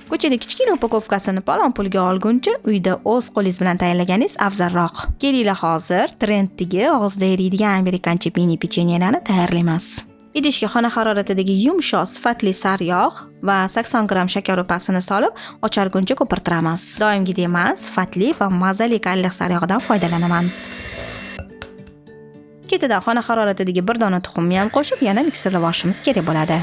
Ko'chada kichkina upakovkasini palon pulga olguncha uyda o'z qo'lingiz bilan tayyorlaganingiz afzalroq. Kelinglar, hozir trenddagi og'izda eriydigan amerikancha mini pechenyelarni tayyorlaymiz. Idishga xona haroratidagi yumshoq sifatli sariyog' va 80 gramm shakar upasini solib, ocharguncha ko'pirtiramiz. Doimgidek man sifatli va mazali kalliq sariyog'idan foydalanaman. Ketidan xona haroratidagi bir dona tuxumni ham qo'shib, yana mikserlab olishimiz kerak bo'ladi.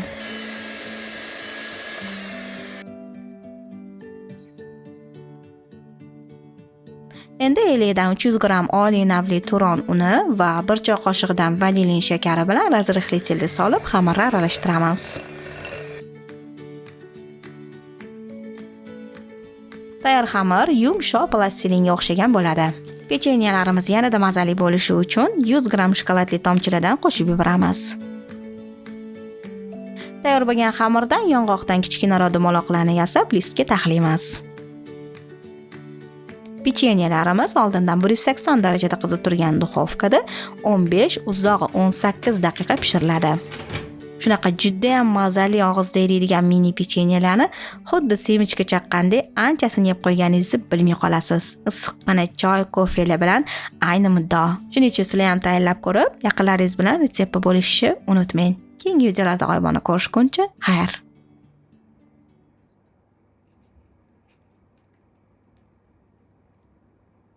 Endi 50 dan 300 gramm oliy navli turon uni va 1 choy qoshiqidan vanilin shakari bilan разрыхлительni solib, xamirni aralashtiramiz. Tayyor xamir yumshoq plastilinga o'xshagan bo'ladi. Pechenyelarimiz yanada mazali bo'lishi uchun 100 gramm shokoladli tomchilardan qo'shib yuboramiz. Tayyor bo'lgan xamirdan yong'oqdan kichkinaroq dumaloqlarni yasab, listga taxlaymiz. Pechenyelarimiz oldindan 180 darajada qizib turgan duxovkada 15, uzog'i 18 daqiqa pishiriladi. Shunaqa juda ham mazali og'izda eriydigan mini pechenyelarni xuddi semichka chaqqandek anchasini yeb qo'yganingizni bilmay qolasiz. Issiqqina choy, kofelar bilan ayni muddao. Shuning uchun sizlar ham tayyorlab ko'rib, yaqinlaringiz bilan retseptni bo'lishishni unutmang. Keyingi videolarda g'oyibona ko'rishguncha xayr.